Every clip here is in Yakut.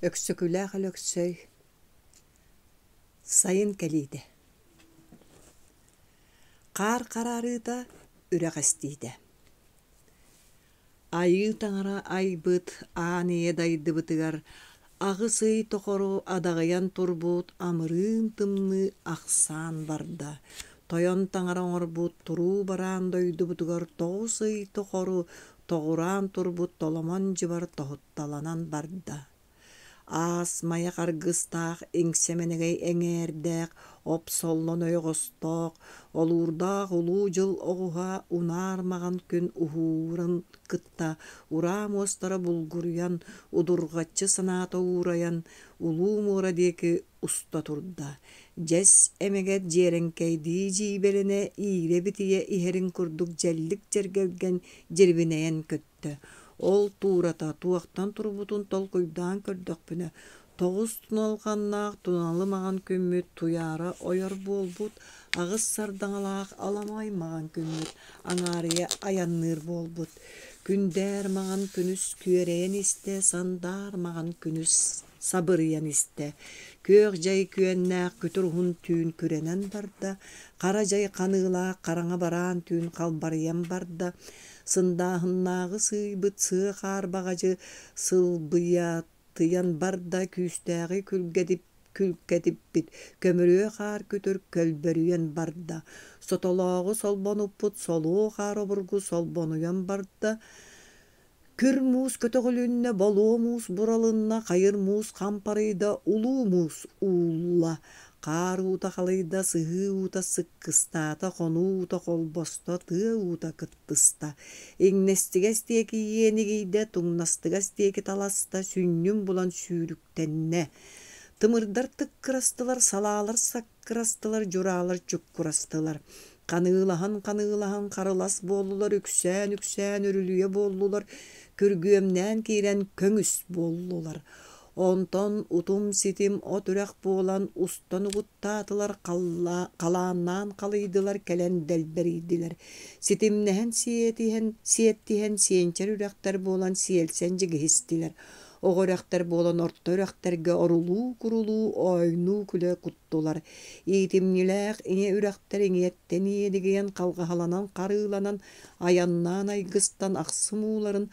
Өксөкүлээх Өлөксөй Сайын кэлиитэ Хаар хараарыыта, үрэх эстиитэ Айыы таҥара айбыт аан ийэ дайдыбытыгар 8 ый тохору адаҕыйан турбут амырыын тымныы ахсаан барда. Тойон таҥара оҥорбут туруу бараан дойдубутугар 9 ый тохору тоҕураан турбут толомон дьыбар тоһутталанан барда. Аас майах аргыстаах иҥсэмэнэгэй эҥээрдээх, опсоллон ойоҕостоох, олуурдаах улуу дьыл оҕуһа унаар маҕан күн уһуурун кытта ураа муостара булгуруйан, удурҕаччы санаата уурайан, улуу муора диэки уста турда. Дьэс эмэгэт дьиэрэҥкэйдии дьиибэлэнэ иирэ-битийэ иһэрин курдук дьэллик дьэргэлгэн дьирибинэйэн көттө. Ол туурата туохтан турбутун толкуйдаан көрдөхпүнэ, 9 туналҕаннаах туналы маҕан күммүт туйаара ойор буолбут, 8 сардаҥалаах аламай маҕан күммүт аҥаарыйа айанныыр буолбут. Күндээр маҕан күнүс күөрэйэн истэ, сандаар маҕан күнүс сабырыйан истэ. Күөх дьай күөннээх күтүр уһун түүн күрэнэн барда, хара дьай ханыылаах хараҥа бараан түүн халбарыйан барда, сындааһыннааҕы сыыйбыт сыа хаар баҕадьы сылбыйатыйан барда, күүстээҕи күлгэтиппит көмүрүө хаар күтүр көлбөрүйэн барда, сотолооҕу солбонуппут солуо хаар обургу солбонуйан барда, Күр муус көтөҕүлүннэ, болуо муус буралынна, хайыр муус хампарыйда, улуу муус уулла. Хаар уута халыйда, сыһыы уута сыккыстаата, хонуу уута холбосто, тыа уута кыттыста. Иҥнэстигэс диэки иэнигийдэ, туҥнастыгас диэки таласта, сүнньүн булан сүүрүктэннэ. Тымырдар тыккырастылар, салаалар саккырастылар, дьураалар чуккурастылар. Ханыылаһан-ханыылаһан харылас буоллулар, үксээн-үксээн үрүлүйэ буоллулар, күргүөмнээн киирэн көҥүс буоллулар. Онтон утум-ситим от үрэх буолан устан угуттаатылар, халааннаан халыйдылар, кэлэн дэлбэрийдилэр. Ситимнэһэн сиэтиһэн, сиэттиһэн сиэнчэр үрэхтэр буолан сиэлсэн дьигиһистилэр. Оҕо үрэхтэр буолан орто үрэхтэргэ орулуу-курулуу, оойнуу-күлэ туттулар. Иитимньилээх ийэ үрэхтэр иҥиэттэн иэдигийэн халҕаһаланан харыыланан айаннаан айгыстан ахсым ууларын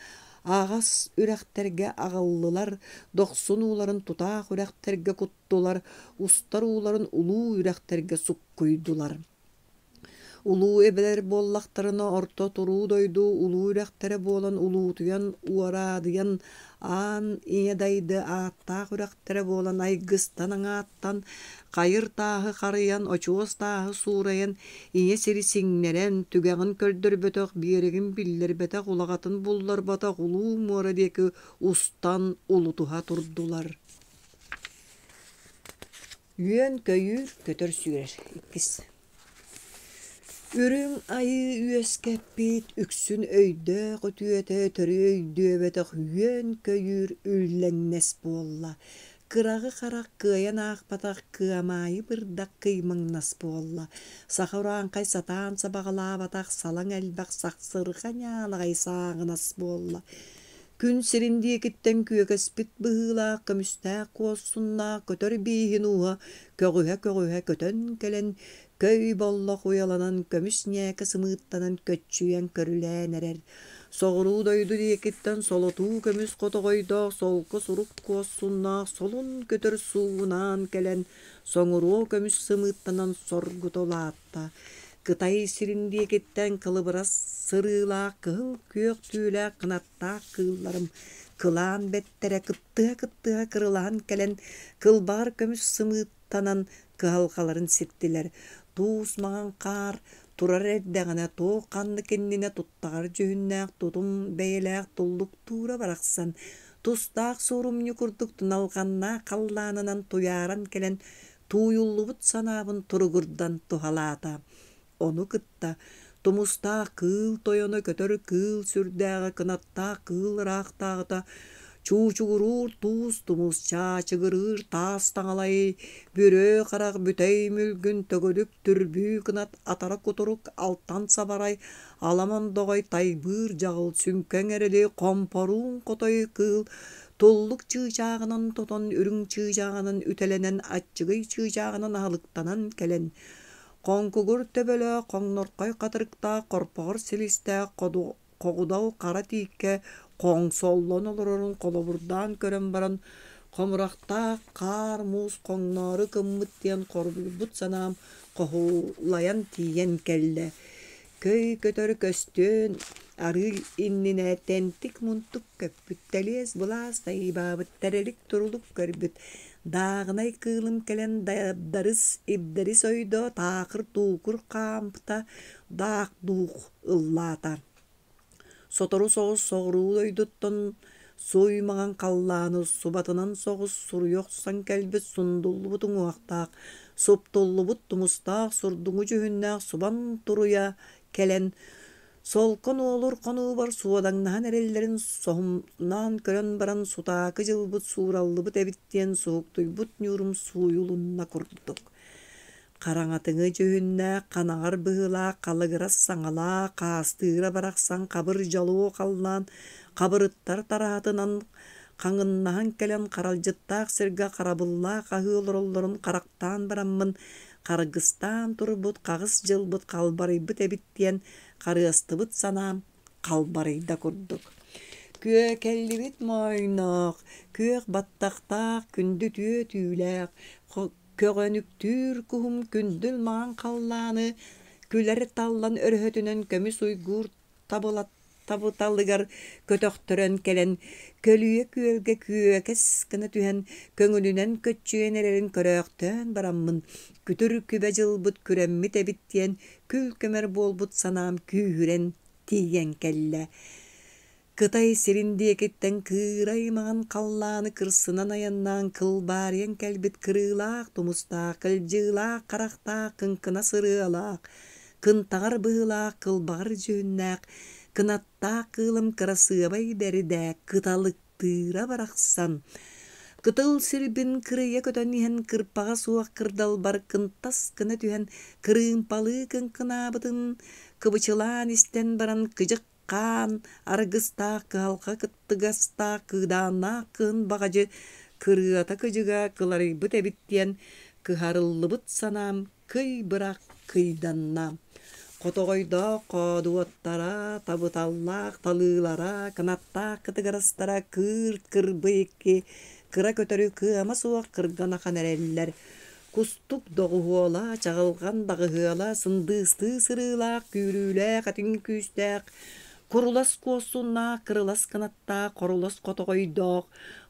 аҕас үрэхтэргэ аҕаллылар, дохсун ууларын тутаах үрэхтэргэ куттулар, устар ууларын улуу үрэхтэргэ суккуйдулар. Улуу эбэлэр буоллахтарына орто туруу дойду улуу үрэхтэрэ буолан улуутуйан, уораадыйан, аан ийэ дайды ааттаах үрэхтэрэ буолан айгыстан аҥааттан, хайыр тааһы харыйан, очуос тааһы суурайан, ийэ сири сиҥнэрэн, түгэҕин көрдөрбөтөх, биэрэгин биллэрбэтэх, улаҕатын булларбатах улуу муора диэки устан улутуһа турдулар. Үөн-көйүүр, көтөр-сүүрэр иккис Үрүҥ айыы үөскэппит, үксүн өйдөөх үтүөтэ төрү өйдүөбэтэх үөн-көйүүр үллэҥнэс буолла. Кыраҕы харах кыайан аахпатах кыамаайы бырдах кыймаҥнас буолла. Саха урааҥхай сатаан сабаҕалаабатах салаҥ элбэх сахсырҕа ньаалаҕай сааҕынас буолла. Күн сирин диэкиттэн күөкэспит быһыылаах көмүстээх куорсуннаах көтөр бииһин ууһа көҕүһэ-көҕүһэ көтөн кэлэн, көй боллох уйаланан көмүс ньээкэ сымыыттанан көччүйэн көрүлээн эрэр. Соҕуруу дойду диэкиттэн солотуу көмүс хотоҕойдоох солко сурук куорсуннаах солун көтөр суугунаан кэлэн, соҥуруо көмүс сымыыттанан соргута улаатта. Кытай сирин диэкиттэн кылыбырас сырыылаах кыһыл күөх түүлээх кынаттаах кыылларым кылаан бэттэрэ кыттыһа-кыттыһа кырылаһан кэлэн кылбаҕар көмүс сымыыттанан кыһалҕаларын ситтилэр. Туус маҥан хаар турар эрдэҕинэ туох ханнык иннинэ туттаҕар дьүһүннээх тутум бэйэлээх туллуктуура барахсан тустаах суорумньу курдук туналҕаннаах халлаанынан туйааран кэлэн тууйуллубут санаабын туругурдан туһалаата. Ону кытта тумустаах кыыл тойоно көтөр кыыл сүрдээҕэ кынаттаах кыыл ыраахтааҕыта чуучугуруур туус тумус чаачыгырыыр таас таҥалай бүрүө харах бүтэй мүлгүн төгүрүк түрбүү кынат атара кутурук алтан сабарай аламан доҕой тайбыыр дьаҕыл сүҥкэҥ эрэли хомпоруун хотой кыыл. Туллук чыычааҕынан тотон, үрүҥ чыычааҕынан үтэлэнэн, аччыгый чыычааҕынан аһылыктанан кэлэн, хоҥкугур төбөлөөх, хоҥнорхой хатырыктаах, хорпоҕор силистээх хоҕудал хара тииккэ хоҥсоллон олорорун холобурдаан көрөн баран, хомурахтаах хаар-муус хоҥноору гыммыт диэн хоргуйбут санаам хоһулайан тиийэн кэллэ. Көй көтөр көстүөн арыый иннинэ тэнтик-мунтук көппүт, тэлиэс-былаас тайыыбаабыт, тэрилик-турулук көрбүт, дааҕынай кыылым кэлэн дабдарыс ибдэрис ойдо, таакыр-туукур хаампыта, даах-дуух ыллаата. Сотору соҕус соҕуруу дойдуттан суй маҥан халлааны субатынан соҕус суруйа охсон кэлбит сундуллубут уҥуохтаах, суптуллубут тумустаах сурдуҥу дьүһүннээх субан туруйа кэлэн, солко нуолур хонуубар суодаҥнаһан эрэллэрин соһумнаан көрөн баран сутаакы дьылбыт суураллыбыт эбит диэн суһуктуйбут ньуурум сууйулунна курдук. Хараҥатыҥы дьүһүннээх, ханаҕар быһыылаах, халыгырас саҥалаах, хаастыыра барахсан хабыр дьолуо халлаан хабырыттар тараһатынан хаҥыннаһан кэлэн харалдьыттаах сиргэ харабыллаах аһыы олороллорун харахтаан бараммын харгыстаан турбут хаҕыс дьылбыт халбарыйбыт эбит диэн харыастыбыт санаам халбарыйда курдук. Күөкэллибит моойноох, күөх баттахтаах, күндү түө түүлээх, Көҕөнүктүүр куһум күндүл маҥан халлааны күлэр таллан өрөһөтүнэн көмүс уйгуур табыталыгар көтөхтөрөн кэлэн, көлүйэ күөлгэ күөкэс гына түһэн, көҥүлүнэн көччүйэн эрэрин көрөөхтөөн бараммын, күтүр күбэ дьылбыт күрэммит эбит диэн күл-көмөр буолбут санаам күүһүрэн тиийэн кэллэ. Кытай сирин диэкиттэн кыырай маҥан халлааны кырсынан айаннаан кылбаарыйан кэлбит кырыылаах тумустаах, кылдьыылаах харахтаах, кыҥкынас ырыалаах, кынтаҕар быһыылаах, кылбаҕар дьүһүннээх, кынаттаах кыылым кырасыабай бэрдээк кыталыктыыра барахсан кытыл сирбин кырыйа көтөн иһэн кырпаҕа суох кырдалбар кынтас гына түһэн кырыымпалыы кыҥкынаабытын кыбычылаан истэн баран кыдьык хаан аргыстаах кыһалҕа кыттыгастаах кыыдааннаах кыһын баҕадьы кырыата-кыдьыга кыларыйбыт эбит диэн кыһарыллыбыт санаам кый бырах кыйданна. Хотоҕойдоох хоодуоттара, табыталлаах талыылара, кынаттаах кытыгырастара кыырт кырбый икки кыра көтөрү кыама суох кырган ахан эрэллэр. Кустук доҕуһуола, чаҕылҕан даҕыһыала, сындыыстыы сырыылаах, күүрүүлээх этиҥ күүстээх, курулас куоссуннаах, кырылас кынаттаах, хорулас хотоҕойдоох,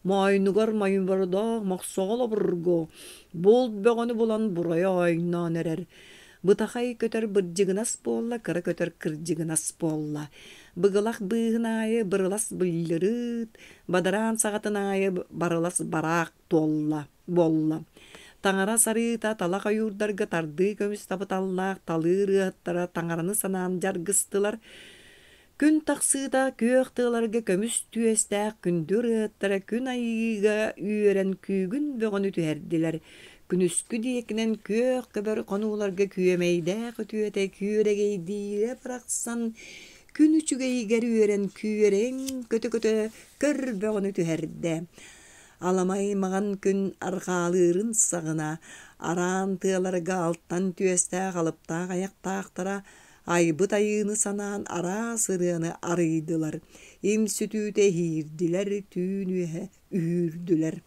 моойнугар мойбордоох мохсоҕол обургу, булт бөҕөнү булан бурайа оонньоон эрэр. Бытахай көтөр бырдьыгынас буолла, кыра көтөр кырдьыгынас буолла. Быгылах быыһын аайы бырылас быллырыыт, бадараан саҕатын аайы барылас бараах туолла буолла. Таҥара сарыыта талах ойуурдарга тардыы көмүс табыталлаах талыы ырыаһыттара таҥараны санаан дьаргыстылар. Күн тахсыыта күөх тыаларга көмүс түөстээх күндү ырыаһыттара күн айыыга үөрэн күүгүн бөҕөнү түһэрдилэр. Күнүскү диэкинэн күөх көбөр хонууларга күөмэйдээх үтүөтэ күөрэгэйдиирэ барахсан күн үчүгэйигэр үөрэн күөрэйэн көтө-көтө көр бөҕөнү түһэрдэ. Аламай маҥан күн арҕаалыырын саҕана араан тыаларга алтан түөстээх алыптаах айахтаахтара айбыт айыыны санаан араас ырыаны арыйдылар, им сүтүүтэ иһиирдилэр, түүн үөһэ үһүүрдүлэр.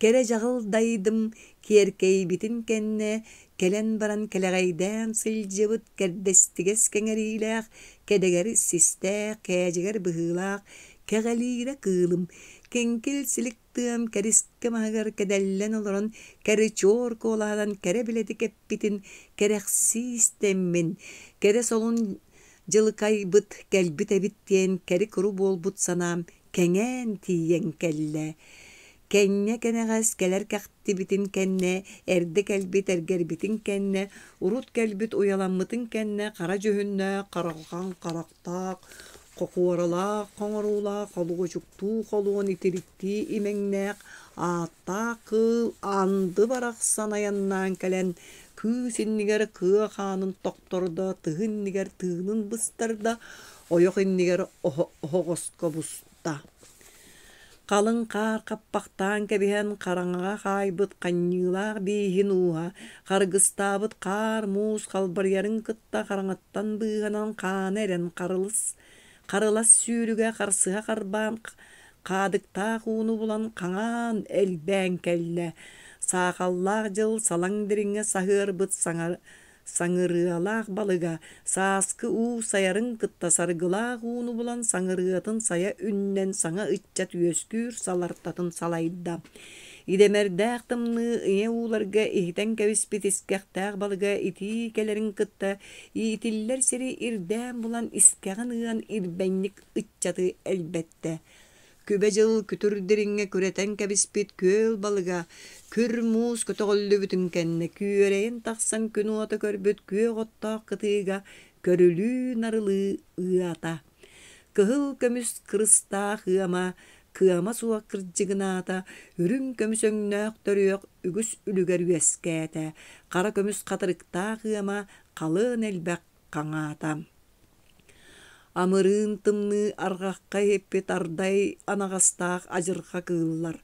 Кэрэ дьаҕыл дайдым киэркэйбитин кэннэ кэлэн баран кэлэҕэйдээн сылдьыбыт кэрдэстигэс кэҥэриилээх, кэдэгэр систээх, кээдьигэр быһыылаах Кэҕэлиирэ кыылым, киҥкил силик тыам кэрискэ маһыгар кэдэллэн олорон кэричуор куолаһынан кэрэ билэтик эппитин кэрэхсии истэммин, кэрэ солун дьылыкайбыт кэлбит эбит диэн кэри-куру буолбут санаам кэҥээн тиийэн кэллэ. Кэнньэ кэнэҕэс кэлэр кэхтибитин кэннэ, эрдэ кэлбит эргэрбитин кэннэ, урут кэлбит уйаламмытын кэннэ хара дьүһүннээх, харалҕан харахтаах, хохуоралаах хоҥоруулаах, холуочуктуу холуон итириктии имэҥнээх, ааттаах кыыл анды барахсан айаннаан кэлэн, кыыс иннигэр кыа хаанын тохтордо, тыһы иннигэр тыынын быстарда, ойох иннигэр оһоҕоско буста. Халыҥ хаар хаппахтаан кэбиһэн хараҥаҕа хаайбыт ханньыылаах бииһин ууһа, харгыстаабыт хаар-муус халбарыйарын кытта хараҥаттан быыһанан хаана ирэн харылыс, харылас сүүрүгэ харсыһа харбаан хаадыктаах ууну булан хаҥаан элбээн кэллэ. Саахаллаах дьыл салаҥ дириҥҥэ саһыарбыт саҥа Саҥырыалаах балыга сааскы уу сайарын кытта саргылаах ууну булан саҥырыатын сайа үннэн саҥа ыччат үөскүүр салартатын салайда. Идэмэрдээх тымныы ийэ ууларга иһитэн кэбиспит искэхтээх балыга итии кэлэрин кытта иитиллэр сири ирдээн булан искэҕин ыан ирбэнньик ыччаты элбэттэ. Күбэ дьыл күтүр дириҥҥэ күрэтэн кэбиспит күөл балыга күр муус көтөҕүллүбүтүн кэннэ күөрэйэн тахсан күн уота көрбүт күөх оттоох кытыыга көрүлүү-нарылыы ыата. Кыһыл көмүс кырыстаах ыама кыама суох кырдьыгынаата, үрүҥ көмүс өҥнөөх төрүөх үгүс үлүгэр үөскээтэ, хара көмүс хатырыктаах ыама халыан элбэх хаҥаата. Амырыын тымныы арҕахха иһиппит ардай анаҕастаах адьырҕа кыыллар,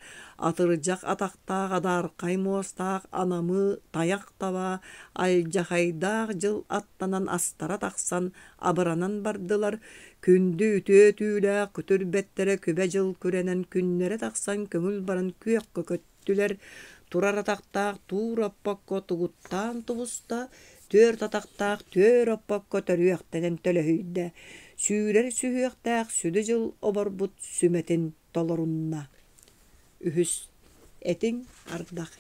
атырдьах атахтаах адаархай муостаах анамы тайах таба алдьахайдаах дьыл аттанан астара тахсан абыранан бардылар, күндү үтүө түүлээх күтүр бэттэрэ күбэ дьыл күрэнэн күннэрэ тахсан көҥүл баран күөххэ көттүлэр, турар атахтаах туур оппокко тугуттаан тубуста, түөрт атахтаах түөр оппокко төрүөхтэнэн төлөһүйдэ, сүүрэр сүһүөхтээх сүдү дьыл оборбут сүмэтин толорунна. Үһүс этиҥ ардах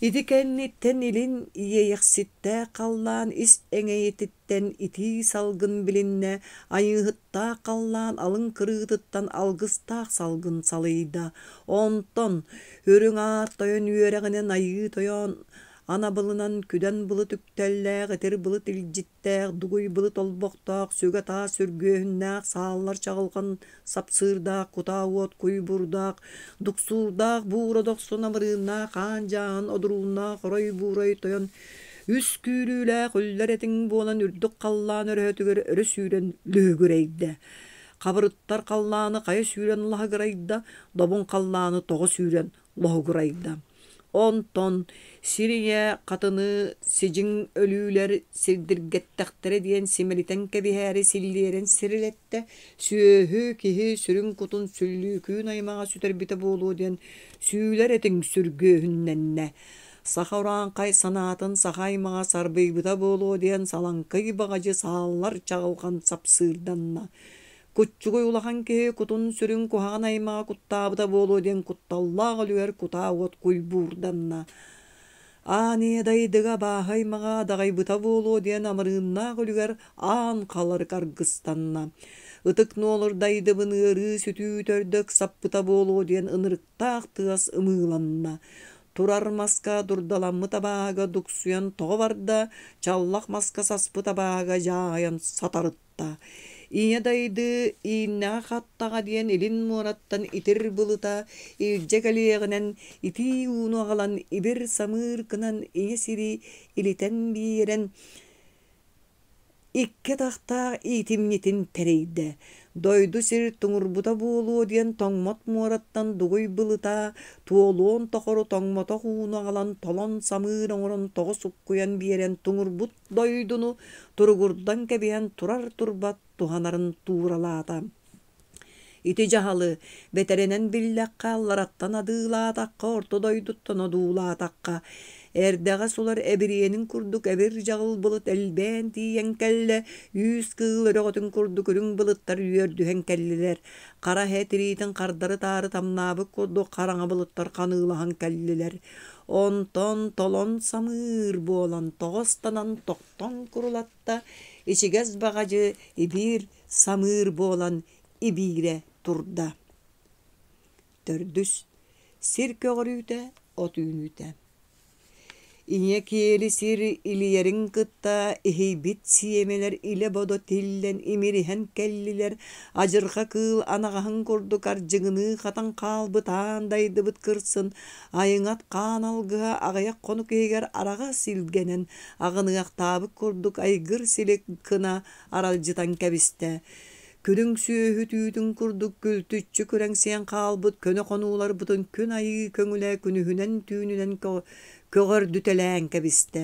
Ити кэнниттэн илин иэйэхситтээх халлаан ис эҥэйититтэн итии салгын билиннэ, айыыһыттаах халлаан алын кырыытыттан алгыстаах салгын салыйда. Онтон үрүҥ аар тойон үөрэҕинэн айыы тойон анабылынан күдэн былыт үктэллээх итир былыт илдьит Тээх дугуй былыт олбохтоох, сүгэ-таас сүргүөһүннээх, сааллар чаҕылҕан сапсыырдаах, кутаа уот куйбуурдаах, дуксуурдаах буура дохсун амырыыннаах, аан дьааһын одурууннаах орой-буурай тойон үс күүрүүлээх үллэр этиҥ буолан үрдүк халлаан өрөһөтүгэр өрө сүүрэн лүһүгүрэйдэ. Хабырыттар халлааны хайа сүүрэн лаһыгырайда, добун халлааны тоҕо сүүрэн лоһугурайда. Онтон сир ийэ хатыны сидьиҥ өлүүлэр сирдиргэттэхтэрэ диэн симэлитэн кэбиһээри силлиэрэн сирилэттэ, сүөһү киһи сүрүн кутун сүллүүкүүн аймаҕа сүтэрбитэ буолуо диэн сүүлэр этиҥ сүргүөһүннэннэ. Саха урааҥхай санаатын саха аймаҕа сарбыйбыта буолуо диэн салаҥкый баҕадьы сааллар чаҕылҕан сапсыырданна. Куччугуй улахан киһи кутун-сүрүн куһаҕан аймаҕа куттаабыта буолуо диэн кутталлаах үлүгэр кутаа уот куйбуурданна. Аан ийэ дайдыга абааһы аймаҕа адаҕайбыта буолуо диэн амырыыннаах үлүгэр аан халарык аргыстанна. Ытык нуолур дайдыбын ыарыы-сүтүү төрдө ыксаппыта буолуо диэн ынырыктаах тыас ымыыланна. Турар маска дурдаламмыт абааһыга дуксуйан тоҕо барда, чаллах маска саспыт абааһыга дьааһыйан сатарытта. Ийэ дайды ииннэҕэ хаттаҕа диэн илин муораттан итир былыта илдьэ кэлиэҕинэн итии ууну аҕалан ибир самыыр гынан ийэ сири илитэн биэрэн икки атахтаах иитимньитин тэрийдэ. Дойду сир туҥурбута буолуо диэн тоҥмот муораттан дугуй былыта туолуон тохору тоҥмотох ууну аҕалан толон самыыр оҥорон тоҕо суккуйан биэрэн туҥурбут дойдуну туругурдан кэбиһэн турар-турбат туһанарын тууралаата. Ити дьаһалы бэтэрэнэн биллэххэ, аллараттан адыылаатахха, орто дойдуттан одуулаатахха, эрдэҕэс улар эбириэнин курдук эбир-дьаҕыл былыт элбээн тиийэн кэллэ, үүс кыыл өрөҕөтүн курдук үрүҥ былыттар үөрдүһэн кэллилэр, хара эһэ тириитин хардары-таары тамнаабыт курдук хараҥа былыттар ханыылаһан кэллилэр. Онтон толон самыыр буолан тоҕо ыстанан тохтон курулатта, ичигэс баҕадьы ибиир самыыр буолан ибиирэ турда. Төрдүс сир көҕөрүүтэ, от үүнүүтэ. Ийэ киэли сир илийэрин кытта иһийбит сиэмэлэр илэ-бодо тиллэн имириһэн кэллилэр, адьырҕа кыыл анаҕаһын курдук ардьыгыныы хатан хаалбыт аан дайдыбыт кырсын айыҥат хаан алгыһа аҕыйах хонук иһигэр араҕас илгэнэн аҕыныахтаабыт курдук айгыр-силик гына аралдьытан кэбистэ. Күрүҥ сүөһү түүтүн курдук күлтүччү күрэҥсийэн хаалбыт көнө хонууларбытын күн айыы көҥүлэ күнүһүнэн-түүнүнэн көҕөрдүтэлээн кэбистэ.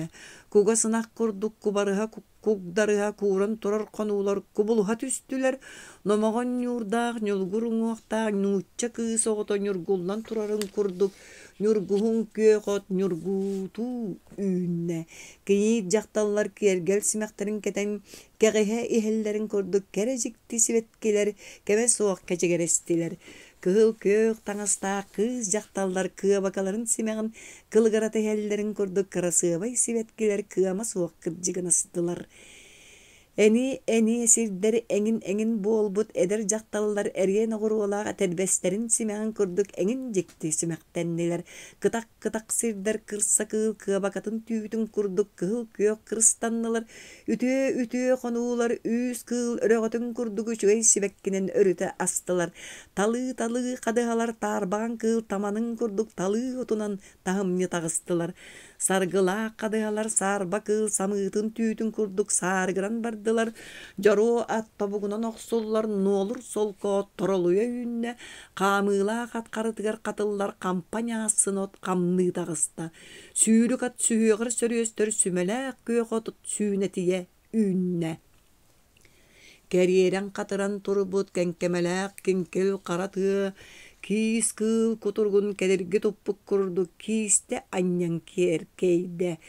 Кугас ынах курдук кубарыһа кугдарыһа кууран турар хонуулар кубулуһа түстүлэр, номоҕон ньуурдаах ньулгур уҥуохтаах нуучча кыыс оҕото ньургуллан турарын курдук ньургуһун күөх от ньургуутуу үүннэ. Кийиит дьахталлар киэргэл симэхтэрин кэтэн кэҕиһэ иһэллэрин курдук кэрэ дьикти сибэккилэр кэмэ суох кэчигирэстилэр. Кыһыл күөх таҥастаах кыыс дьахталлар кыабакаларын симэҕин кылыгырата иһэллэрин курдук кырасыабай сибэккилэр кыама суох кырдьыгынастылар. Эниэ-эниэ сирдэр эҥин-эҥин буолбут эдэр дьахталлар эриэн оҕуруолаах этэрбэстэрин симэҕин курдук эҥин дьикти симэхтэннилэр. Кытах-кытах сирдэр кырса кыыл кыабакатын түүтүн курдук кыһыл күөх кырыстаннылар. Үтүө-үтүө хонуулар үүс кыыл өрөҕөтүн курдук үчүгэй сибэккинэн өрүтэ астылар. Талыы-талыы хадыһалар таарбаҕан кыыл таманын курдук талыы отунан таһымньы таҕыстылар. Саргылаах хадыһалар саарба кыыл самыытын түүтүн курдук саарыгыран бардылар. Дьоруо ат тобугунан охсуллар нуолур солко торолуйа үүннэ, хаамыылаах ат харытыгар хатыллар хампа ньаассын от хамныы таҕыста. Сүүрүк ат сүһүөҕэр сөрүөстэр сүмэлээх күөх от сүүнэтийэ үүннэ. Кэриэрэн хатыран турбут кэҥкэмэлээх киҥкил хара тыа киис кыыл кутуругун кэдирги туппут курдук киистэ анньан киэркэйдэ.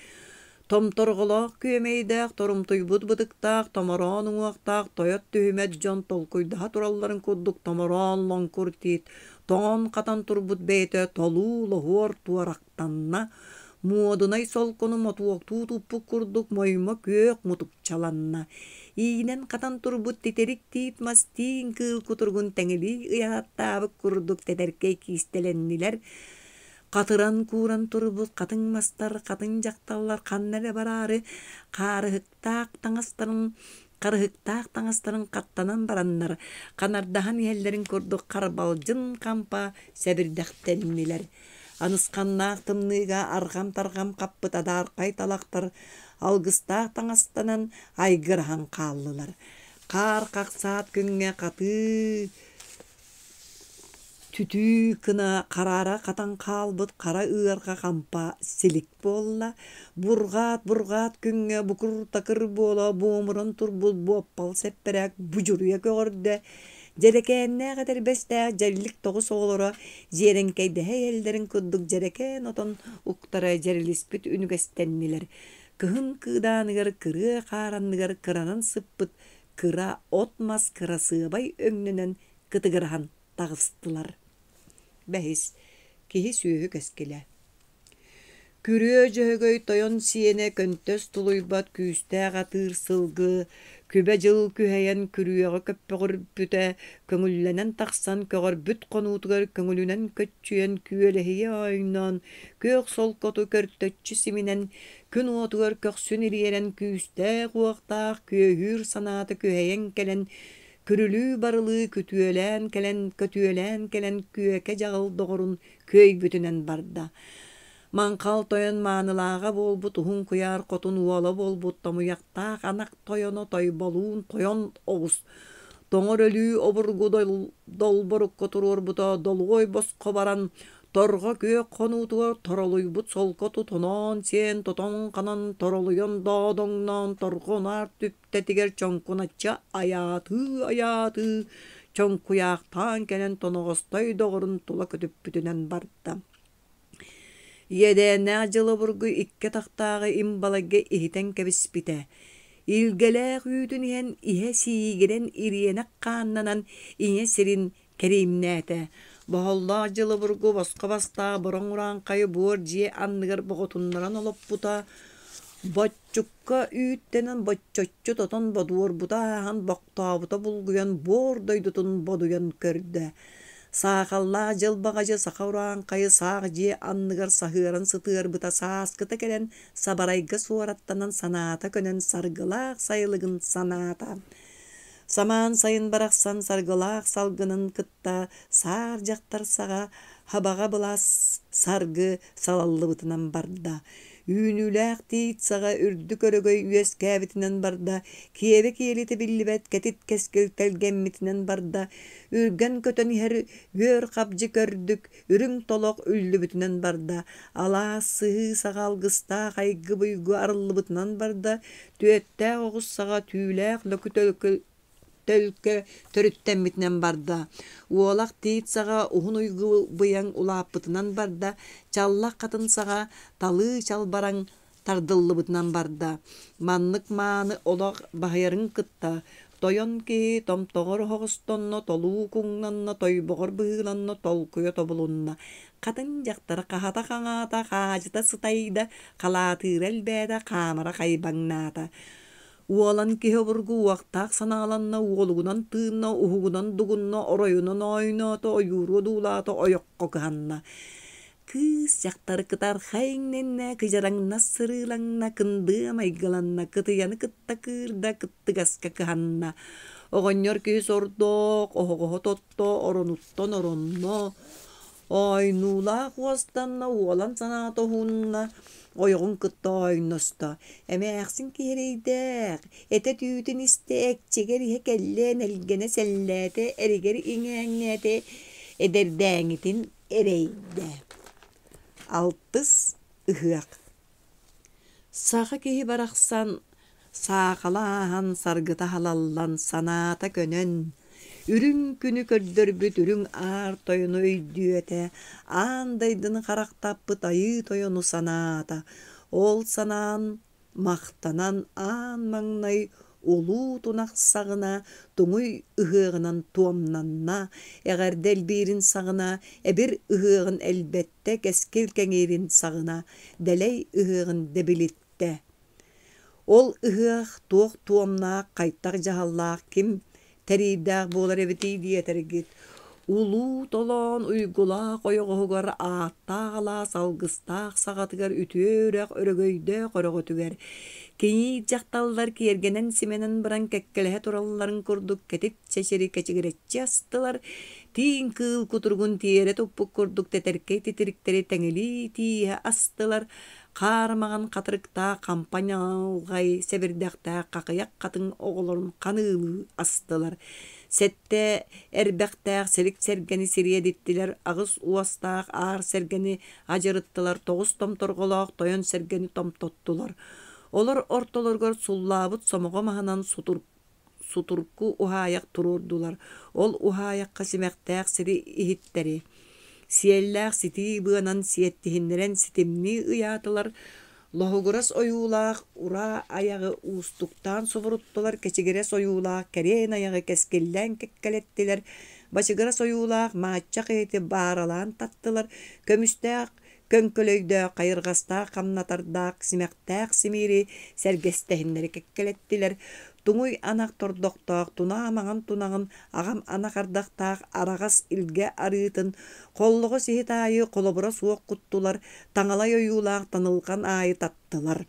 Томторҕолоох күөмэйдээх, торумтуйбут бытыктаах, томороон уҥуохтаах тойот түһүмэт дьон толкуйдаһа туралларын курдук томороон лоҥкур тиит тоҥон-хатан турбут бэйэтэ толуу лоһуор туорах Танна, муодунай солкону мотуоктуу туппут курдук моймо күөх мутукчаланна. Иинэн-хатан турбут титирик тиит мас тииҥ кыыл кутуругун тэҥилии ыйааттаабыт курдук тэтэркэй киистэлэннилэр. Хатыран-кууран турбут хатыҥ мастар, хатыҥ дьахталлар ханна эрэ бараары хаарыһыктаах таҥастарын харыһыктаах таҥастарын хаттанан бараннар, ханардаһан иһэллэрин курдук харбалдьын хампа сэбирдэхтэннилэр. Анысханнаах тымныыга арҕам-тарҕам хаппыт адаархай талахтар алгыстаах таҥастанан айгыраһан хааллылар. Хаар хахсаат күҥҥэ хатыы түтүү гына хараара хатан хаалбыт хара ыарҕа хампа силик буолла. Бурҕаат-бурҕаат күҥҥэ букур-такыр буола буомуран турбут буоппал сэппэрээк будьуруйа көҕөрдө. Дьэрэкээннээх этэрбэстээх дьэллик тоҕус оҕолоро дьиэрэҥкэйдэһэ иһэллэрин курдук дьэрэкээн отон уктара дьэрилиспит үнүгэстэннилэр. Кыһын кыыдааныгар кырыа хаар анныгар кыранан сыппыт кыра от-мас кырасыабай өҥнөнөн кытыгыраһан таҕыстылар. Бэһис, киһи-сүөһү кэскилэ. Күрүө Дьөһөгөй тойон сиэнэ көнтөс тулуйбат күүстээх атыыр сылгы күбэ дьыл күһэйэн күрүөҕэ көппөҕүрбүтэ, көҥүллэнэн тахсан көҕөрбүт хонуутугар көҥүлүнэн көччүйэн күөлэһийэ оонньоон, күөх солкоту көртөччү симинэн, күн уотугар көхсүн ириэрэн күүстээх-уохтаах күөһүүр санаата күһэйэн кэлэн күрүлүү-барылыы күтүөлээн кэлэн, көтүөлээн кэлэн күөкэ-дьаҕыл доҕорун күөйбүтүнэн барда. Маҥхал тойон маанылааҕа буолбут уһун куйаар хотун уола буолбут томуйахтаах анах тойоно Тойболуун тойон оҕус тоҥор өлүү обургу долборукка туруорбута долуой босхо баран торҕо күөх хонуутугар торолуйбут солко тутуноон сиэн тотон-ханан торолуйан доодоҥноон торҕо унаар түптэтигэр чоҥкуначчы айаатыы-айаатыы чоҥкуйаахтаан кэлэн тоноҕостой доҕорун тула көтүппүтүнэн барда. Иэдээннээх дьыл обургу икки атахтааҕы им балайга иһитэн кэбиспитэ. Илгэлээх үүтүн иһэн иһэ сиигирэн ириэнэх хааннанан ийэ сирин кэриимнээтэ. Боһоллоох дьыл обургу босхо бастаах бороҥ урааҥхайы буор дьиэ анныгар боҕотуннаран олоппута. Боччукка үүттэнэн боччоччу тотон бодуорбута ааһан бохтообута булгуйан буор дойдутун бодуйан көрдө. Саахаллаах дьыл баҕадьы саха урааҥхайы саах дьиэ анныгар саһыаран сытыарбыта сааскыта кэлэн сабарайга суораттанан санаата көнөн саргылаах сайылыгын санаата. Самаан сайын барахсан саргылаах салгынын кытта саар дьахтар саҕа хабаҕа былаас саргы салаллыбытынан барда. Үүнүүлээх тиит саҕа үрдүк өрөгөй үөскээбитинэн барда, киэбэ киэлитэ биллибэт кэтит кэскил тэлгэммитинэн барда, үргэн көтөн иһэр үөр хабдьы көрдүк үрүҥ толох үллүбүтүнэн барда, алаас сыһыы саҕа алгыстаах айгы-буйгу арыллыбытынан барда, түөттээх оҕус саҕа түүлээх лөкү төлкө төрүттэммитинэн барда, уолах тиит саҕа уһун уйгу быйаҥ улааппытынан барда, чаллах хатын саҕа талыы чалбараҥ тардыллыбытынан барда. Маннык мааны олох баһыйарын кытта тойон киһи томтоҕор оһоҕостонно, толуу куҥнанна, тойбоҕор быһыыланна, толкуйа тобулунна. Хатын дьахтар хаһата хаҥаата, хаадьыта сытайда, халаатыыра элбээтэ, хаамара хайбаҥнаата. Уолан киһи обургу уохтаах санааланна, уолугунан тыынна, уһугунан дугунна, оройунан оойноото, ойууру одуулаата, ойоххо кыһанна. Кыыс дьахтар кытархай иҥнэннэ, кыдьараҥнас сырыылаҥна, кындыа майгыланна, кытыйаны кытта кыырда, кыттыгаска кыһанна. Оҕонньор киһи сордоох, оһоҕоһо тотто, оронуттан оронно, Оойнуулаах уостанна, уолан санаата уһунна, ойоҕун кытта оойносто. Эмээхсин киһирэйдээх, этэ түүтүн истэ, экчигэр иһэ кэллэ, нэлгэнэ сэллээтэ, эригэр иҥээҥнээтэ, эдэрдээҥитин эрэйдэ. Алтыс ыһыах Саха киһи барахсан саахала ааһан, саргыта халаллан, санаата көнөн, үрүҥ күнү көрдөрбүт үрүҥ аар тойону өйдүөтэ, аан дайдыны харахтаппыт айыы тойону санаата. Ол санаан, махтанан аан маҥнай улуу тунах саҕына туҥуй ыһыаҕынан туомнанна, эҕэрдэ элбиирин саҕына эбир ыһыаҕын элбэттэ, кэскил кэҥиирин саҕына дэлэй ыһыаҕын дэбилиттэ. Ол ыһыах туох туомнаах, хайтах дьаһаллаах, ким тэриирдээх буолар эбитий диэтэргит, улуу толоон уйгулаах ойоҕоһугар ааттаах алаас алгыстаах саҕатыгар үтүө үрэх өрөгөйдөөх өрөҕөтүгэр кийиит дьахталлар киэргэнэн-симэнэн баран кэккэлэһэ туралларын курдук кэтит чэчири кэчигирэччи астылар, тииҥ кыыл кутуругун тиэрэ туппут курдук тэтэркэй титириктэри тэҥилии тииһэ астылар, хаар маҥан хатырыктаах хампа ньалҕай сэбирдэхтээх хахыйах хатыҥ оҕолорун ханыылыы астылар, сэттэ эрбэхтээх силик сэргэни сириэдиттилэр, аҕыс уостаах аар сэргэни адьырыттылар, тоҕус томторҕолоох тойон сэргэни томтоттулар. Олор ортолоругар суллаабыт сомоҕо маһынан сутурку уһаайах туруордулар, ол уһаайахха симэхтээх сири иһиттэри, сиэллээх ситии быанан сиэттиһиннэрэн ситимнии ыйаатылар, лоһугурас ойуулаах ураа айаҕы уустуктаан субуруттулар, кэчигирэс ойуулаах кэриэн айаҕы кэскиллээн кэккэлэттилэр, бачыгырас ойуулаах мааччах иһити бааралаан таттылар, көмүстээх көҥкөлөйдөөх, хайырҕастаах хамнатардаах, симэхтээх симиири сэргэстэһиннэри кэккэлэттилэр, туҥуй анах тордохтоох, тунаа маҥан тунаҕын, аҕам анах ардахтаах араҕас илгэ арыытын, холлоҕос иһит аайы холобура суох куттулар, таҥалай ойуулаах танылҕан аайы таттылар.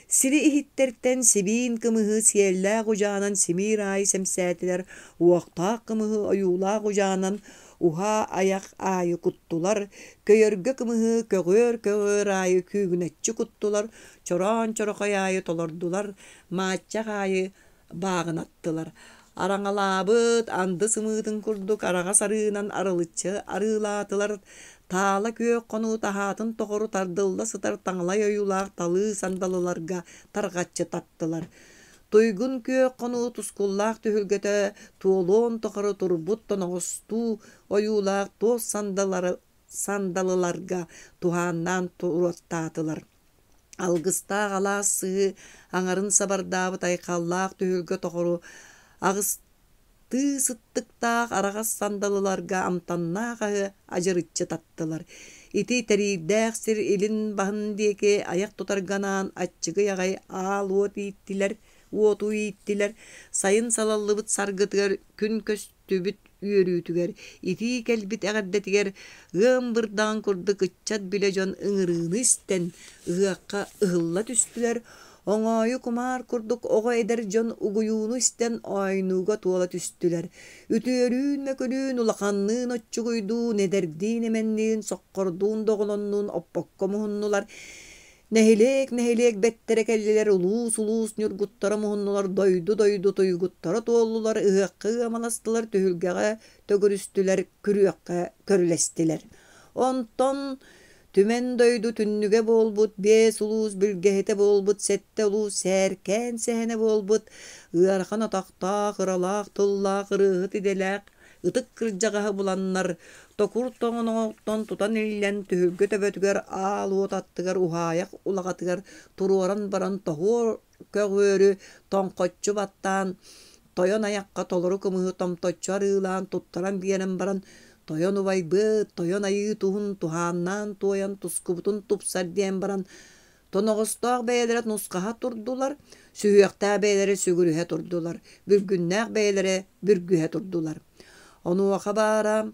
Сири иһиттэртэн сибиин кымыһы сиэллээх удьаанан симиир аайы сэмсээтилэр, уохтаах кымыһы ойуулаах удьаанан уһаа айах аайы куттулар, көйөргө кымыһы көҕүөр-көҕүөр аайы күүгүнэччи куттулар, чороон чорохой аайы толордулар, мааччах аайы бааҕынаттылар. Араҥалаабыт анды сымыытын курдук араҕас арыынан арылыччы арыылаатылар, таала күөх хонуу таһаатын тоҕору тардылла сытар таҥалай ойуулаах талыы сандалыларга тарҕаччы таттылар. Туйгун күөх хонуу тускуллаах түһүлгэтэ туолуон тухары турбут тоноҕостуу ойуулаах туос сандалыларга туһааннаан туруортаатылар. Алгыстаах алаас сыһыы аҥарын сабардаабыт айхаллаах түһүлгэ тоҕору аҕыстыы сыттыктаах араҕас сандалыларга амтаннаах аһы адьырыччы таттылар. Ити тэриирдээх сир илин баһын диэки айах тутарга анаан аччыгый аҕай аал уот ииттилэр, уоту ииттилэр, сайын салаллыбыт саргытыгар күн көс түбүт үөрүүтүгэр, итии кэлбит эҕэрдэтигэр ыам бырдаҕын курдук ыччат билэ дьон ыҥырыыны истэн, ыһыахха ыһылла түстүлэр, оҥоойу кумаар курдук оҕо эдэр дьон угуйууну истэн оойнууга туола түстүлэр. Үтүөрүүн-мөкүлүүн, улаханныын оччугуйдуун, эдэрдиин-эмэнниин, соххордуун-доҕолоннуун оппокко муһуннулар. Нэһилиэк-нэһилиэк бэттэрэ кэллилэр, улуус-улуус ньургуттара муһуннулар, дойду-дойду туйгуттара туоллулар, ыһыахха ыамаластылар, түһүлгэҕэ төгүрүстүлэр, күрүөххэ көрүлэстилэр. Онтон Түмэн дойду түннүгэ буолбут, биэс улуус билгэһитэ буолбут, сэттэ улуус сээркээн сэһэнэ буолбут, ыарахан атахтаах, ыралаах тыллаах ырыаһыт идэлээх ытык кырдьаҕаһы буланнар, токур тоҥоноҕуттан тутан иллэн түһүлгэ төбөтүгэр аал уот аттыгар уһаайах улаҕатыгар туруоран баран тоһуор көҕүөрү тоҥхоччу баттаан, тойон айахха толору кымыһы томточчу арыылаан туттаран биэрэн баран, тойон убайбыт, тойон айыы туһун туһааннаан туойан тускубутун тупсар диэн баран, тоноҕостоох бэйэлэрэ нусхаһа турдулар, сүһүөхтээх бэйэлэрэ сүгүрүһэ турдулар, бүлгүннээх бэйэлэрэ бүргүһэ турдулар. Онуоха баара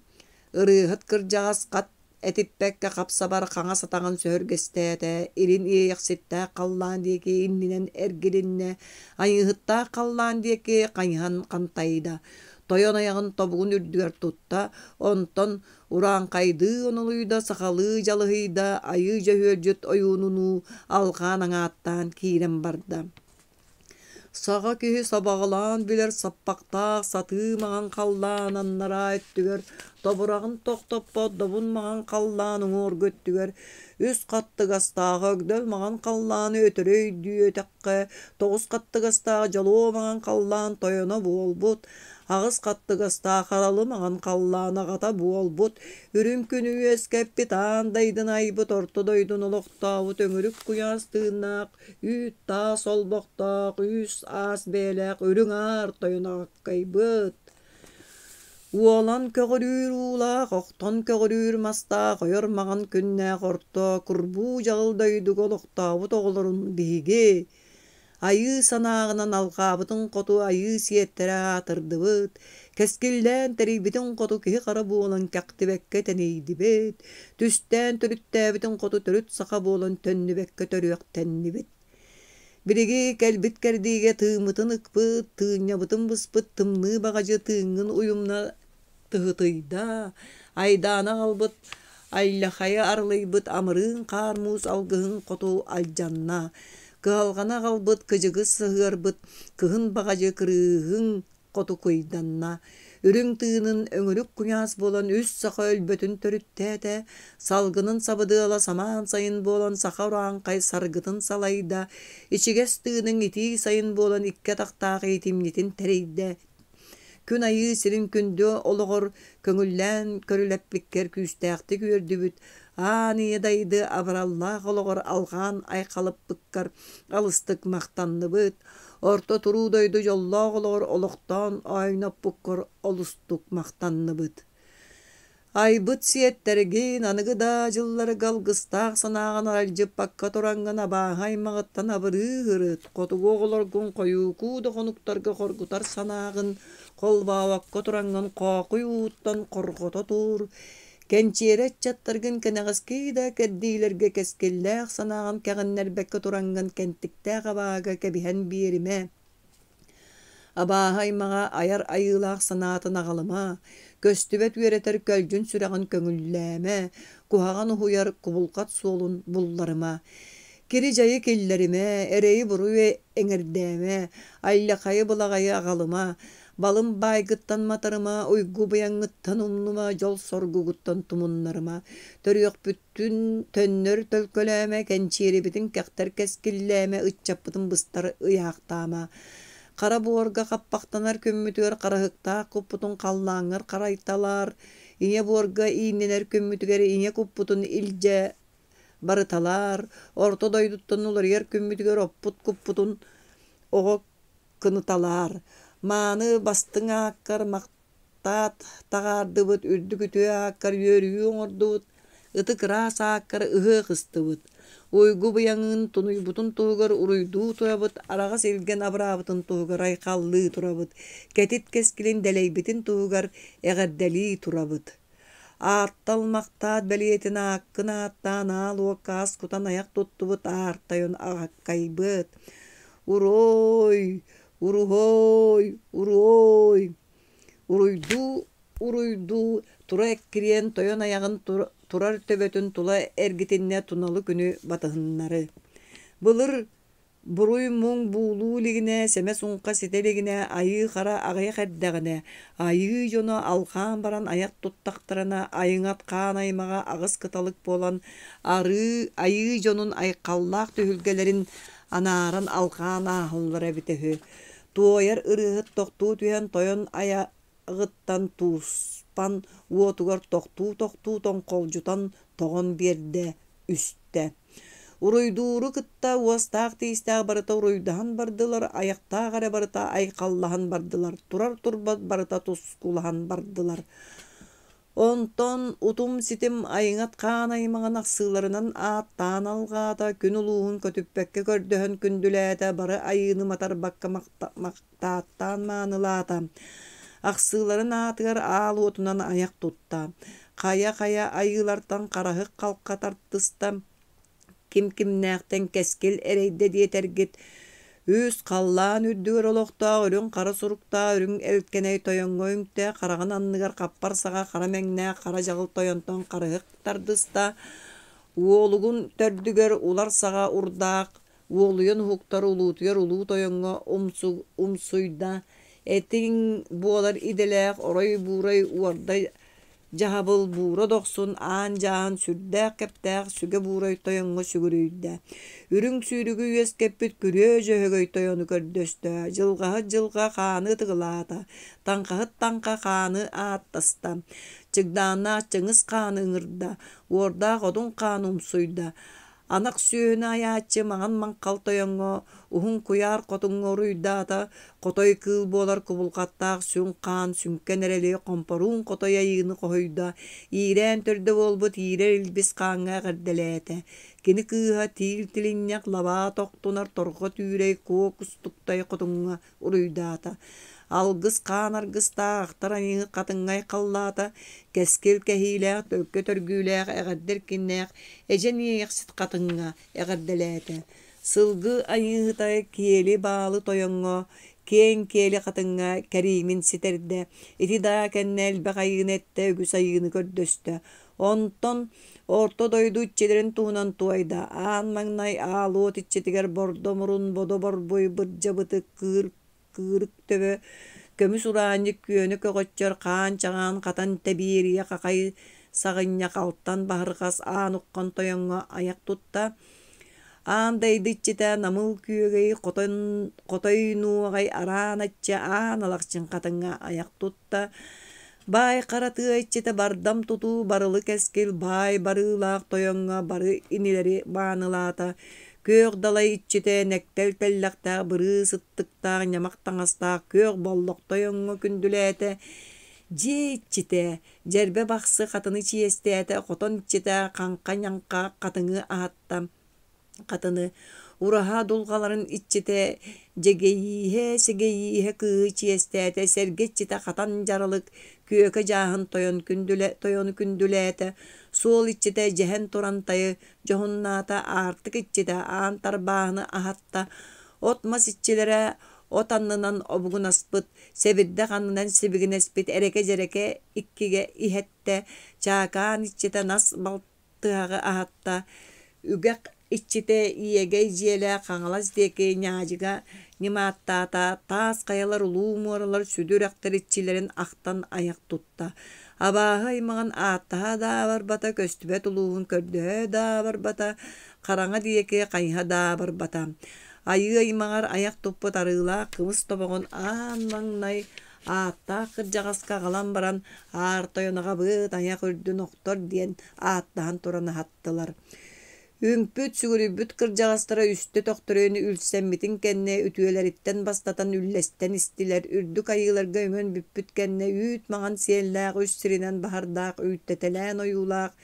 ырыаһыт кырдьаҕас хат этиппэккэ хап-сабар хаҥас атаҕын сөһүргэстээтэ, илин иэйэхситтээх халлаан диэки иннинэн эргилиннэ, айыыһыттаах халлаан диэки хайыһан хантайда, тойон айаҕын тобугун үрдүгэр тутта, онтон урааҥхайдыы онолуйда, сахалыы дьалыһыйда, айыы дьөһүөлдьүт ойуунунуу алҕаан аҥааттаан киирэн барда. Саха киһи сабаҕалаан билэр саппахтаах сатыы маҥан халлаан аннараа өттүгэр, тобураҕын тохтоппот добун маҥан халлаан уҥуоргу өттүгэр, үс хаттыгастаах өгдөл маҥан халлааны өтөрү өйдүөтэххэ, тоҕус хаттыгастаах дьолуо маҥан халлаан тойоно буолбут, аҕыс хаттыгастаах аралы маҥан халлаан аҕата буолбут, үрүҥ күнү үөскэппит аан дайдыны айбыт орто дойдуну олохтообут өҥүрүк куйаас тыыннаах үүт-таас олбохтоох, үүс-аас бэйэлээх үрүҥ аар тойон аҕаккайбыт. Уолан көҕүрүүр уулаах, охтон көҕүрүүр мастаах, ойор маҥан күннээх орто курбуу дьаҕыл дойдуга олохтообут оҕолорун биһиги айыы санааҕынан алҕаабытын хоту айыы сиэттэрэ аатырдыбыт, кэскиллээн тэрийбитин хоту киһи-хара буолан кэхтибэккэ тэнийдибит, түстээн төрүттээбитин хоту төрүт саха буолан төннүбэккэ төрүөхтэннибит. Билиги кэлбит кэрдиигэ тыыммытын ыкпыт, тыынньабытын быспыт тымныы баҕадьы тыыҥҥын уйумна тыһытыйда, айдаана аҕалбыт айлахайы арылыйбыт амырыын хаар муус алгыһын хоту алдьанна, кыһалҕаны аҕалбыт кыдьыгы сыһыарбыт кыһын баҕадьы кырыыһыҥ хоту кыйданна, үрүҥ тыынын өҥүрүк куйаас буолан үс саха өлбөтүн төрүттээтэ, салгынын сабыдыала самаан сайын буолан саха урааҥхай саргытын салайда, ичигэс тыыныҥ итии сайын буолан икки атахтаах иитимньитин тэрийдэ, Күн айыы сирин күндү олоҕор көҥүллээн көрүлэппиккэр күүстээхтик үөрдүбүт, аан ийэ дайды абыраллаах олоҕор алҕаан айхалыппыккар алыстык махтанныбыт, орто туруу дойду дьоллоох олоҕор олохтоон оойноппуккар олустук махтанныбыт. Айбыт сиэттэргин аныгы да дьылларга алгыстаах санааҕын аралдьыппакка тураҥҥын абааһы аймаҕыттан абырыы ырыт, хотугу оҕолоргун хойуукуу да хонуктарга хоргутар санааҕын холбообокко тураҥҥын хоокуй ууттан хорҕото тур, кэнчиэрэ ыччаттаргын кэнэҕэски да кэрдиилэргэ кэскиллээх санааҕын кэҕиннэрбэккэ тураҥҥын кэнтиктээх абааһыга кэбиһэн биэримэ. Абааһы аймаҕа айар айыылаах санаатын аҕалыма, көстүбэт үөрэтэр көлдьүн сүрэҕин көҥүллээмэ, куһаҕан уһуйар кубулҕат суолун булларыма. Кири-дьайы киллэримэ, эрэйи-буруйу эҥэрдээмэ, айлахайы-былаҕайы аҕалыма, балым баайгыттан матарыма, уйгу быйаҥҥыттан умнума, дьол соргугуттан тумуннарыма. Төрүөхпүт Төннөр төлкөлөөмө, кэнчиэрибитин кэхтэр кэскиллээмэ, ыччаппытын быстар ыйаахтаама. Хара буорга хаппахтанар күммүтүгэр хараһыктаах куппутун халлааҥҥар харайталаар, ийэ буорга ииннэнэр күммүтүгэр ийэ куппутун илдьэ барыталаар, орто дойдуттан уларыйар күммүтүгэр оппут куппутун оҕо кыныталаар. Мааны бастыҥ ааккар Таат таҕаардыбыт, үрдүк үтүө ааккар үөрүү оҥордубут, ытык ыраас ааккар ыһыах ыстыбыт. Уйгу быйаҥын тунуйбутун туһугар уруйдуу турабыт, араҕас илгэн абыраабытын туһугар айхаллыы турабыт, кэтит кэскилин дэлэйбитин туһугар эҕэрдэлии турабыт. Ааттал махтаат бэлиэтин ааккын ааттаан аал уокка ас кутан айах туттубут аар тойон аҕаккайбыт. Уруой! Уруһуой! Уруой! Уруйдуу-уруйдуу тура эккириэн тойон айаҕын турар төбөтүн тула эргитиннэ туналы күнү батыһыннары. Былыр Буруй-муҥ буулуу илигинэ, сэмэ-суҥха ситэ илигинэ, айыы-хара аҕыйах эрдэҕинэ, айыы дьоно алҕаан баран айах туттахтарына, айыҥат хаан аймаҕа аҕыс кыталык буолан арыы айыы дьонун айхаллаах түһүлгэлэрин анааран алҕаан ааһаллара эбитэ үһү. Туойар ырыаһыт тохтуу түһэн тойон айаҕыттан тууспан уотугар тохтуу-тохтуу тоҥхолдьутан тоҕон биэрдэ үстэ. Уруйдууру кытта уостаах-тиистээх барыта уруйдаһан бардылар, айахтаах эрэ барыта айхаллаһан бардылар, турар-турбат барыта тускулаһан бардылар. Онтон утум-ситим айыҥат хаан аймаҕын ахсыыларынан ааттаан алҕаата, күн улууһун көтүппэккэ көрдөһөн күндүлээтэ, бары айыыны матарбакка махтааттаан маанылаата. Ахсыыларын аатыгар аал уотунан айах тутта. Хайа-хайа айыылартан хараһык халха тартыста, ким-кимнээхтэн кэскил эрэйдэ диэтэргит, үс халлаан үрдүгэр олохтоох үрүҥ хара суруктаах үрүҥ элкэнэй тойоҥҥо үҥтэ, хараҕын анныгар хаппар саҕа хара мэҥнээх хара дьаҕыл тойонтон харыһык тардыста, уолугун төрдүгэр улар саҕа урдаах уолуйан уһуктар улуутуйар улуу тойоҥҥо умсуйда, этиҥ буолар идэлээх орой-буурай уордай дьаһабыл Буура Дохсун аан-дьааһын сүрдээх кэптээх Сүгэ Буурай тойоҥҥо сүгүрүйдэ. Үрүҥ сүүрүгү үөскэппит Күрүө Дьөһөгөй тойону көрдөстө, дьылҕаһыт дьылҕа хааны ытыгылаата, таҥхаһыт таҥха хааны ааттаста, чыгдааннаах Чыҥыс хааны ыҥырда, уордаах Одун хааны умсуйда, Анах сүөһүнү айааччы маҥан маҥхал тойоҥҥо, уһун куйаар хотуҥҥа уруйдаата, хотой кыыл буолар кубулҕаттаах сүҥ хаан сүҥкэн эрэли хомпоруун хотой айыыны хоһуйда, иирээн төрдө буолбут иирэр илбис хааҥҥа эҕэрдэлээтэ. Кини кыыһа тиил тилинньэх лабаа тохтунар торҕо түүрэй куо кустуктай хотуҥҥа уруйдаата. Алгыс хаан аргыстаах ахтар айыыһыт хатыҥҥа айхаллаата, кэскил кэһиилээх, төлкө төргүүлээх, эҕэрдэ эркиннээх эдьэн иэйэхсит хатыҥҥа эҕэрдэлээтэ. Сылгы айыыһыта киэли баалы тойоҥҥо, киэҥ киэли хатыҥҥа кэриимин ситэрдэ. Ити даа кэннэ элбэх айыыны эттэ, үгүс айыыны көрдөстө. Онтон Орто дойду иччилэрин туһунан туойда: аан маҥнай аал уот иччитигэр бордо мурун, бодо борбуй, бырдьа бытык, кыыр кыырык төбө, көмүс ураанньык күөнэ көҕөччөр, хаан чаҕаан хатан тэбиэрийэ хахай саҕынньах алтан баһырҕас аан уххан тойоҥҥо айах тутта. Аан дайды иччитэ Намыл Күөгэй хотон хотой нуоҕай араан ачча аан алахчын хатыҥҥа айах тутта. Баай хара тыа иччитэ бардам тутуу барылы кэскил баай барыылаах тойоҥҥо бары инилэри маанылаата. Күөх далай иччитэ нэктэл тэллэхтээх бырыы сыттыктаах ньамах таҥастаах күөх боллох тойоҥҥо күндүлээтэ. Дьиэ иччитэ дьэрбэ бахсы хатыны чиэстээтэ, хотон иччитэ хаҥха-ньаҥха хатыҥы аһатта. Хатыны ураһа дулҕаларын иччитэ Дьэгэйииһэ Сэгэйииһэ кыыһы чиэстээтэ, сэргэ иччитэ хатан дьаралык Күөкэ дьааһын тойон күндүлэ тойону күндүлээтэ, суол иччитэ дьэһэн турантайы дьоһуннаата, аартык иччитэ аан тарбааһыны аһатта, от-мас иччилэрэ от аннынан обугунаспыт, сэбирдэх аннынан сибигинэспит эрэкэ-дьэрэкэ иккигэ иһэттэ, чаакаан иччитэ нас балтыһаҕы аһатта, үгэх иччитэ иэгэй дьиэлээх Хаҥалас диэки Ньаадьыга ньымааттаата, таас хайалар, улуу муоралар сүдү үрэхтэр иччилэрин ахтан айах тутта. Абааһы аймаҕын ааттаһа да барбата, көстүбэт улууһун көрдөһө да барбата, хараҥа диэки хайыһа да барбата. Айыы аймаҕар айах туппут арыылаах кымыс тобоҕун аан маҥнай ааттаах кырдьаҕаска аҕалан баран аар тойон аҕабыт айах үрдүн охтор диэн ааттаһан туран аһаттылар. Үҥпүт, сүгүрүйбүт кырдьаҕастара үстэ төхтөрүйэн үлсэммитин кэннэ үтүөлэриттэн бастатан үллэстэн истилэр, үрдүк айыыларга үҥэн бүппүт кэннэ үүт маҥан сиэллээх үс сиринэн баһардаах үүттэтэлээн ойуулаах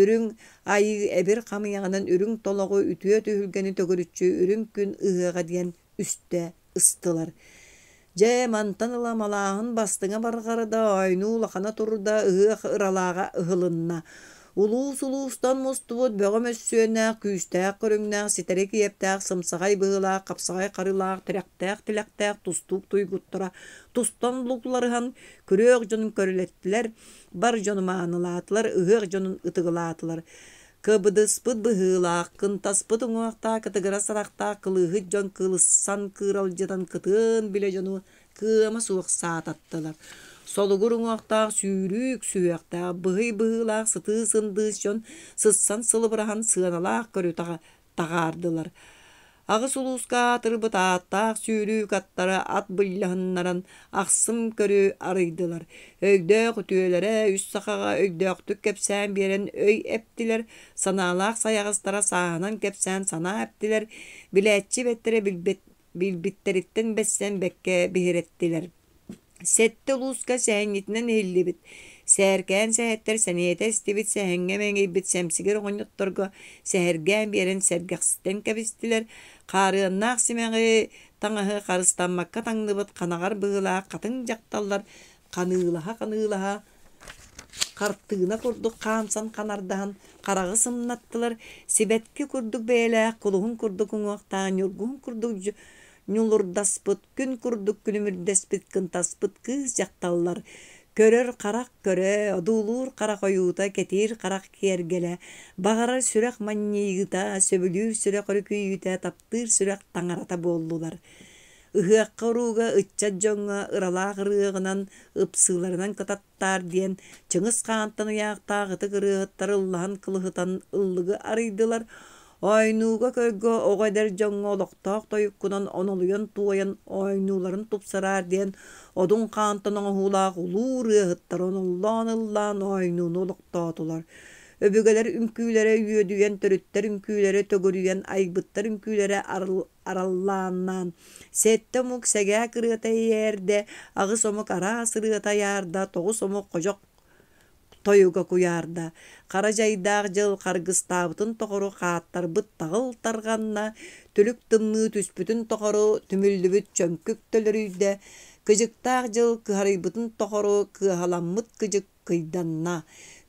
үрүҥ айыы эбир хамыйаҕынан үрүҥ толоҕу үтүө түһүлгэни төгүрүччү үрүҥ күн ыһыаҕа диэн үстэ ыстылар. Дьэ, мантан ыла малааһын бастыҥа барҕарда, оонньуу улахана турда, ыһыах ыралааҕа ыһылынна. Улуус-улуустан мустубут бөҕө мөссүөннээх, күүстээх көрүҥнээх, ситэри киэптээх, сымсаҕай быһыылаах, хапсаҕай харылаах, тирэхтээх тилэхтээх тустуук туйгуттара тустан лугларыһан, күрүөх дьонун көрүлэттилэр, бар дьону маанылаатылар, ыһыах дьонун ытыгылаатылар. Кыбыдыспыт быһыылаах, кынтаспыт уҥуохтаах, кытыгырас харахтаах кылыыһыт дьон кылыссан кыыралдьытан кытыан билэ дьону кыама суох саататтылар. Солугур уҥуохтаах, сүүрүүк сүһүөхтээх, быһый быһыылаах сытыы сындыыс дьон сыссан сылыбыраһан сыаналаах көрү таҕаардылар. Аҕыс улууска аатырбыт ааттаах сүүрүүк аттара ат былдьаһыннаран ахсым көрү арыйдылар. Өйдөөх үтүөлэрэ үс сахаҕа өйдөөхтүк кэпсээн биэрэн өй эптилэр, санаалаах сайаҕастара сааһынан кэпсээн санаа эптилэр, билээччи бэттэрэ билбэт билбиттэриттэн бэссэн бэккэ биһирэттилэр. Сэттэ улууска сэһэнньитинэн иһиллибит, сээркээн сэһэттэр сэниэтэ эстибит сэһэҥҥэ мэҥийбит сэмсигир оҕонньотторго сэһэргээн биэрэн сэргэхситэн кэбистилэр, хаарыаннаах симэҕи таҥаһы харыстаммакка таҥныбыт ханаҕар быһыылаах хатыҥ дьахталлар ханыылаһа-ханыылаһа хартыына курдук хаамсан ханардаһан хараҕы сымнаттылар, сибэтки курдук бэйэлээх, кулуһун курдук уҥуохтаах, ньургуһун курдук ньулурдаспыт, күн курдук күлүмүрдэспит, кынтаспыт кыыс дьахталлар көрөр харах көрө, одуулуур харах ойуута, кэтиир харах киэргэлэ, баҕарар сүрэх манньыйыыта, сөбүлүүр сүрэх өрүкүйүүтэ, таптыыр сүрэх таҥарата буоллулар. Ыһыахха урууга ыччат дьоҥҥо ыралаах ырыаҕынан, ыпсыыларынан кытаттаар диэн Чыҥыс Хаантан ыйаахтаах ытык ырыаһыттар ыллаһан кылыһытан ыллыгы арыйдылар. Оойнууга-көргө оҕо эдэр дьоҥҥо олохтоох тойуккунан онолуйан туойан оонньууларын тупсараар диэн Одун Хаантан оҥоһуулаах улуу ырыаһыттар оноллоон ыллаан оонньууну олохтоотулар. Өбүгэлэр үҥкүүлэрэ үөдүйэн, төрүттэр үҥкүүлэрэ төгүрүйэн, айбыттар үҥкүүлэрэ араллааннаан, сэттэ омук сэгээк ырыата эйээрдэ, аҕыс омук араас ырыата айаарда, тоҕус омук ходьох тойуга куйаарда, хара дьайдаах дьыл харгыстаабытын тоҕору хааттарбыт таҕыл тарҕанна, түлүк тымныы түспүтүн тоҕору түмүллүбүт чөҥкүк төлөрүйдэ, кыдьыктаах дьыл кыһарыйбытын тоҕору кыаһаламмыт кыдьык кыйданна.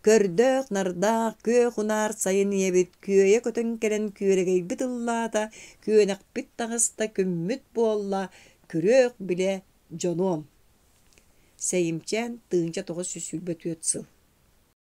Көрдөөх-нардаах күөх унаар сайын ийэбит күөйэ көтөн кэлэн күөрэгэйбит ыллаата, күөнэхпит таҕыста, күммүт буолла, күрүөх билэ дьонуом. Сэйимчээн 1924 сыл.